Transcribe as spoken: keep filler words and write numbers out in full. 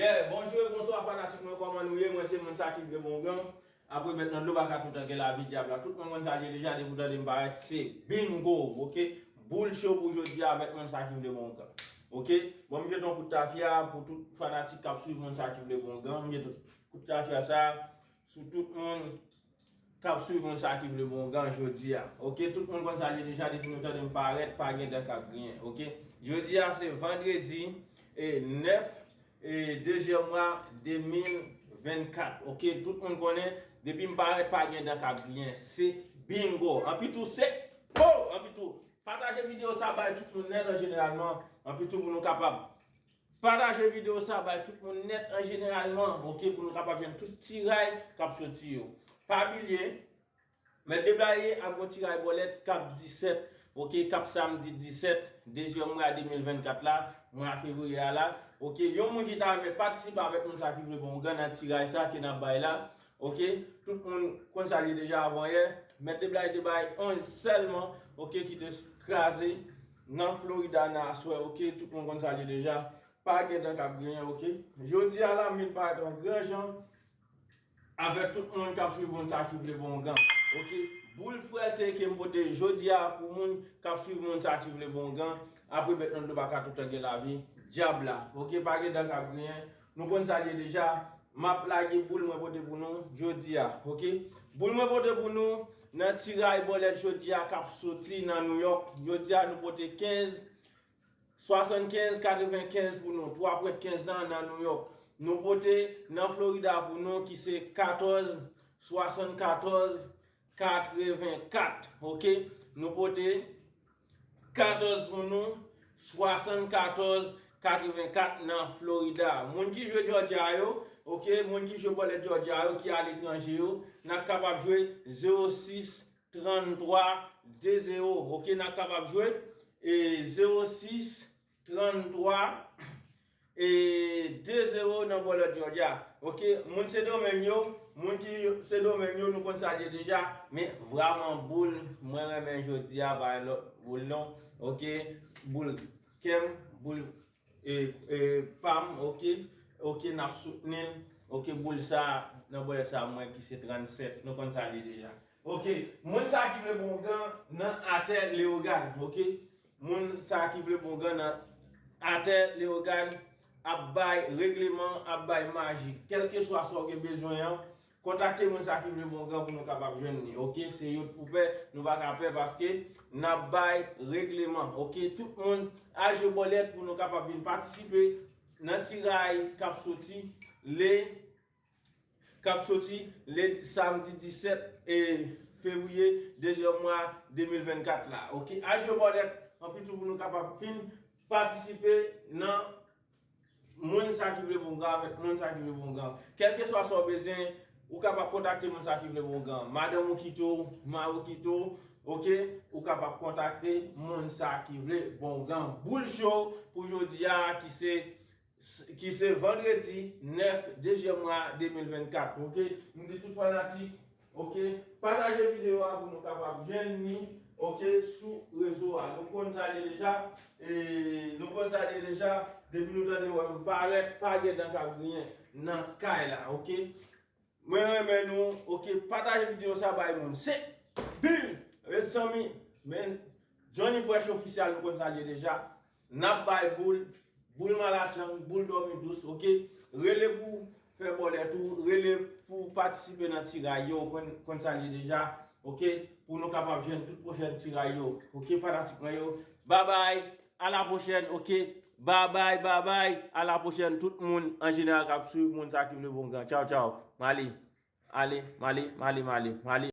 Yeah, bonjou e bonswa fanatik mwen, kòman nou ye? Mwen se moun sa ki vle bon gan. Apre bèt nan dlo pa ka toutan gen lavi dyab la. Tout moun konn sa l ye deja, depi w tande m parèt, se bingo, oke? Boul cho pou jodi a avèk moun sa ki vle bon gan. Oke? Bon, m jete yon kout tafya pou tout fanatik k ap swiv moun sa ki vle bon gan. M jete kout tafya sa sou tout moun k ap swiv moun sa ki vle bon gan jodi a. Oke, tout moun konn sa l ye deja, depi nou tande m parèt, pa gen dan k ap griyen. Oke, jodi a se vandredi e nèf e dezyèm mwa de mil vennkat. Oke, tout moun konnen, depi m parèt, pa gen dan k ap griyen. Se bingo. Anpi tou, se po! Anpi tou, pataje videyo sa bay tout moun nèt an jeneralman. Anpi tou, pou nou kapab pataje videyo sa bay tout moun nèt an jeneralman, oke, pou nou kapab jwenn tout tiray k ap soti yo. Pa bliye, Mèt Deblaye ap gon tiray bòlèt k ap disèt, oke, k ap samdi disèt, dezyèm mwa de mil vennkat la, mwa fevriye a la, oke. Yon moun ki ta renmen patisipe avèk moun sa ki vle bon gan nan tiray sa ke n ap bay la, oke, tout moun konn sa l ye deja avan yè. Mèt Deblaye te bay onz sèlman, oke, ki te kraze nan Florida nan aswè, oke, tout moun konn sa l ye deja. Pa gen dan k ap griyen, oke. Jodi a la, m vin parèt an gran jan avèk tout moun k ap swiv moun sa ki vle bon gan, oke. Boul frète ke m pote jodi a pou moun k ap swiv moun sa ki vle bon gan. Apre bèt nan dlo pa ka toutan gen lavi dyab la, oke. Pa gen dan k ap griyen. Nou konn sa l ye deja. M ap lage boul mwen pote pou nou jodi a, oke. Boul mwen pote pou nou nan tiray bòlèt jodi a k ap soti nan Nouyòk. Jodi a nou pote kenz, swasannkenz, katrevenkenz pou nou. Twa pwent kenz lan nan Nouyòk. Nou pote nan Florida pou nou ki se katòz, swasannkatòz, katrevenkat, oke. Nou pote katòz pou nou, swasannkatòz, katrevenkat nan Florida. Moun ki jwe Georgia yo, oke, moun ki jwe bòlèt Georgia yo, ki aletranje yo, n ap kapab jwe zewo sis, tranntwa, de zewo, oke, n ap kapab jwe, e, zewo sis, tranntwa, e, de zewo nan bòlèt Georgia, oke. Moun Sendomeng yo, moun ki Sendomeng yo, nou konn sa l ye deja, men vrèman boul mwen renmen jodi a, pa lòt boul non, oke. Boul kè m, boul e, e, pa m, oke, oke, n ap soutni l, oke, boul sa, nan bòlèt sa, mwen ki se trannsèt, nou konn sa l ye deja. Oke, moun sa ki vle bon gan nan atè Leyogàn, oke, moun sa ki vle bon gan nan atè Leyogàn ap bay regleman, ap bay maji, kèlkeswa sa w gen bezwen an, kontakte moun sa ki vle bon gan pou nou kapab jwenn li, oke? Se yot pou pè, nou pa ka pè paske n ap bay regleman, oke? Tout moun al jwe bòlèt pou nou kapab vin patisipe nan tiray k ap soti le, k ap soti le samdi disèt, e, fevriye, dezyèm mwa de mil vennkat la, oke? Al jwe bòlèt, anpi tou pou nou kapab fin patisipe nan moun sa ki vle bon gan avèk moun sa ki vle bon gan. Kèlkeswa sa w bezwen, ou kapab kontakte moun sa ki vle bon gan. Madanm ou kite w, mari w kite w, oke? Ou kapab kontakte moun sa ki vle bon gan. Boul cho pou jodi a ki se, ki se vandredi nèf dezyèm mwa de mil vennkat, oke? M di tout fanatik, oke, pataje videyo a pou nou kapab jwenn li, oke, sou rezo a. Nou konn sa l ye deja, e nou konn sa l ye deja, depi nou tande wè m parèt, pa gen dan k ap griyen nan kay la, oke. Mwen renmen nou, oke, pataje videyo sa bay moun. Se Bill, mezanmi, men Johnny Fresh Official, nou konn sa l ye deja. N ap bay boul, boul malatchang, boul dòmi dous, oke? Rele pou fè bòlèt ou, rele pou patisipe nan tiray yo, konn, konn sa l ye deja, oke? Pou nou kapab jwenn tout pwochèn tiray yo, oke, fanatik mwen yo? Babay, a la pwochèn, oke? Babay, babay, a la pwochèn, tout moun an jeneral k ap swiv, moun sa ki vle bon gan. Tchaw, tchaw. M ale, ale, m ale, m ale, m ale, m ale.